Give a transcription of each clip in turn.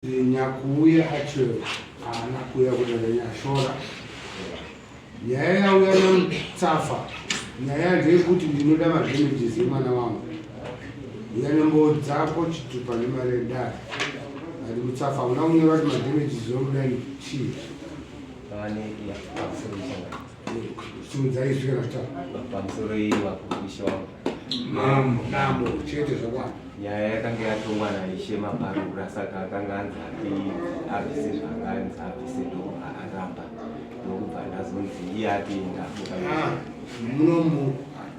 Nyakuuya acho haana kuuya kudare nyashora. Nyaya yauya namutsafa nyaya ndeyekuti ndinoda madamages emwana wangu. Uya nembowo dzako chitupa nemari yedare. Ati mutsafa hauna kunyora kuti madamages oruda chii. Simudzai izwi kana kutaura. Pamusoro iwa ishe wangu. Mambo, mambo chete zvakwana. Nyaya yakanga yatongwa naishe Maparura saka akanga anzi abvise zvaanga anzi abvise ndokubva aramba ndokubva ndazonzi iye atienda. Ah, munomu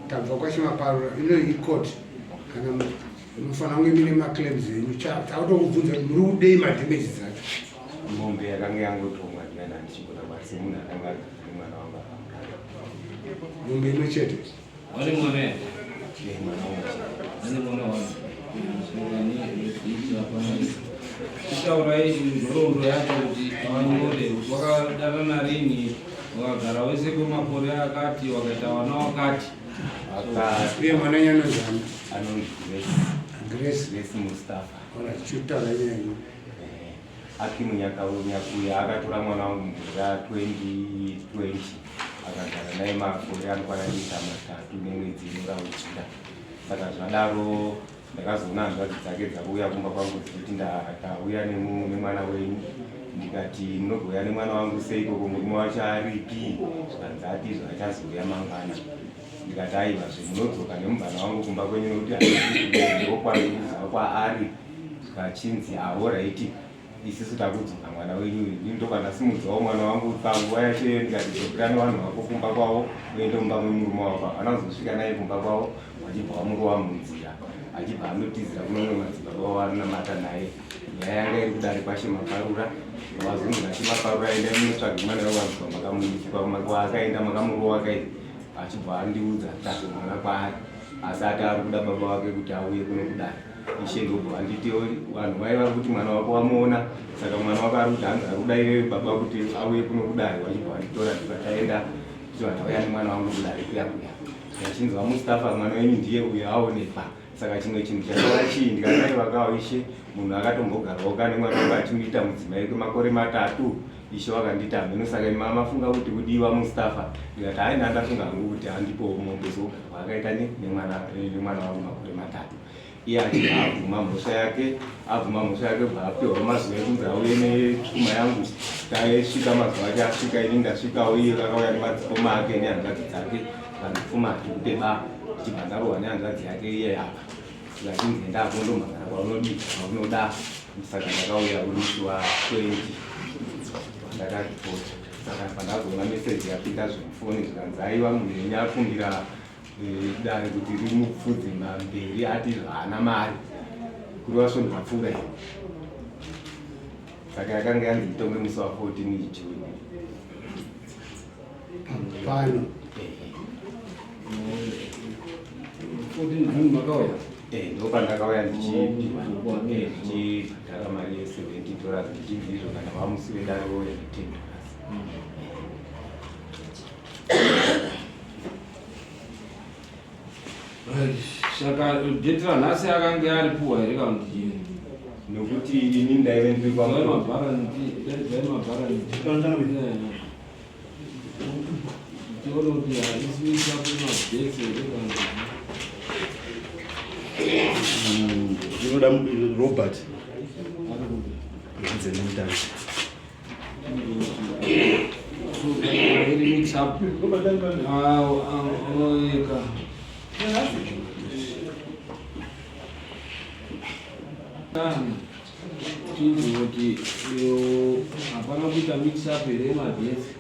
tabva kwaShe Maparura ino icourt kana munofanira kunge mine maclaims enyu takutokubvunza kuti muri kudei madamages acho. Mombe yakanga yangotongwa ndiyana ndichigona kwati semunhu akanga agara nemwana wangu akamurara. Mombe imwe chete. Wani mwana here? Eh, mwana umwe chete. Ane mwana wani? Taurai nhoroondo yacho kuti vanyore kuti wakadanana rini, wakagara wese kwemakore akati, wakaita vana wakati. Uye mwana wenyu anonzi ani? Anonzi Grace. Grace. Grace Mustafa. Ora chitaura nyaya yenyu. Akimu Nyakuya akatora mwana wangu mugore ra 2020 akagara naye makore anokwana kuita matatu nemwedzi inoraudzira. Saka zvadaro ndakazoona hanzvadzi dzake dzakuuya kumba kwangu dzichiti ndauya nemwana wenyu ndikati munogouya nemwana wangu seiko ko murume wacho aripi zvikanzi ati izvo achazouya mangwana ndikati aiwa zve munodzoka nemubvana wangu kumba kwenyu nekuti ndokwanikuziva kwaari Zvachinzi ahoraiti isisu takudzoka mwana wenyu uyu ini ndobva ndasimudzawo mwana wangu panguva yacho iyoyo ndikati dzokera nevanhu vako kumba kwavo uende mumba memurume wako havana kuzosvika naye kumba kwavo vachibva vamurova munzira achibva anotizira kune umwe madzibaba wavo anonamata naye nyaya yanga iri kudare kwashe maparura vazonzi nashe maparura endai munotsvaga mwana wevanzwa makamuwaakaenda makamurowa kai achibva andiudza tsvage mwana kwaari asi ati ari kuda baba vake kuti auye kuno kudare Ishe ndobva vanditi vanhu vaye vari kuti mwana wako wamuona saka mwana wako ari kuti hanzi ari kuda iwewe baba kuti auye kuno kudare vachibva vanditora ndibva taenda tichibva tauya nemwana wangu kudare kuya kuya ndachinzwa Mustafa mwana wenyu ndiye uyo aonekwa saka chimwe chinhu chakava chii ndikadai vakawa ishe munhu akatombogarawo kane mwana wangu achimuita mudzimai kwemakore matatu ishe wakanditi hameno saka imi mafunga kuti kudiwa Mustafa ndikati hai ndandafunga hangu kuti andipowo mombe zogara kwaakaita nemwana wangu makore matatu iye achibva abvuma mhosva yake abvuma mhosva yake bva apihwa mazuva ekunzi auye nepfuma yangu taisvika mazuva ake asvika ini ndasvikawo iye akauya nemadzikoma ake nehanzvadzi dzake vandipfuma hatikupe ba ndichibva ndarohwa nehanzvadzi yake iye apa ndachinzi enda ako ndomhangara kwaunodii kwaunoda saka ndakauya uri musi wa 20 wandakaripota saka pandazoona meseji yapinda zvemufoni zvikanzi aiwa munhu yenyu akumbira dare kuti rimupfudze mamberi ati zvaana mari kureva svondo rapfuura iyo saka yakanga yanzi itonge musi wa 14 June pano 14 June makauya eh, ndopandakauya ndichipiwa eh, ndichibhadhara mari ye 70 dollars ndichinzi izvo kana vamusi wedare vouya ne 10 dollars Saka date ranhasi akange aripuwa here kana kuti chii? Nokuti ini ndaive ndiri kwa Tione kuti haisi kuita kumadates here kana kuti Inoda Robert. Nzemutanga. Kuti hapana kuita mix up here magetsi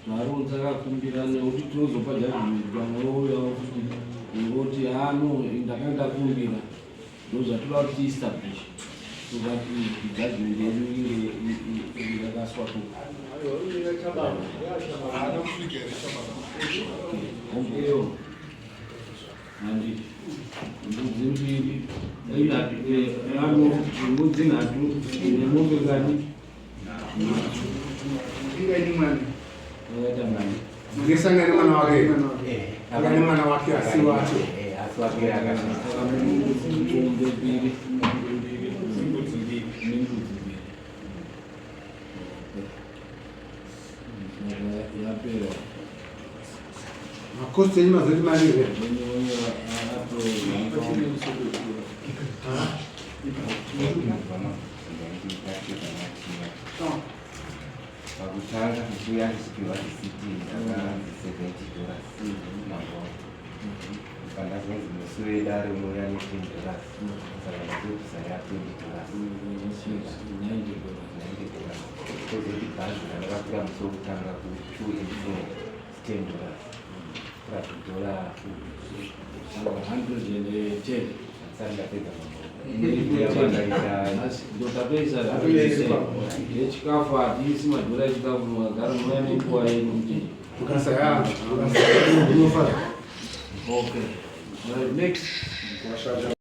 zvaronza akakumbira nekuti tinozopa judgment pamwe ouyawo kuti ngoti ano ndakanga ndakumbira Ndozvatoda kuti tiestablish so that judgment yedu inge iri yakaswatuka. Hombeyo handiti mbudzi mbiri ano mbudzi nhatu nemombe ngani? Yakaita ngani? Munesanga nemwana wake anga nemwana wake asi wacho asi wake mombe mbiri nembudzi mbiri. Cost yenyu mazoti mari here? Pakutanga ndichiuya ndichipiwa risiti ndakanzi $70 mangwana. Pandazonzi musi wedare unouya ne $10, saka ndazobvisa ya $20, $90. Kozoti bhazi randakakwira musi wekutanga ku to and fro $10, plus dollar 110. Handisati ndapedza, mambo. Ndotapedza yechikafu, hatiisi madhora echikafu, magara munouya nenguva yenyu kuti Mukasaya, mukasaya, unofa. Okay. Right, next. Washata.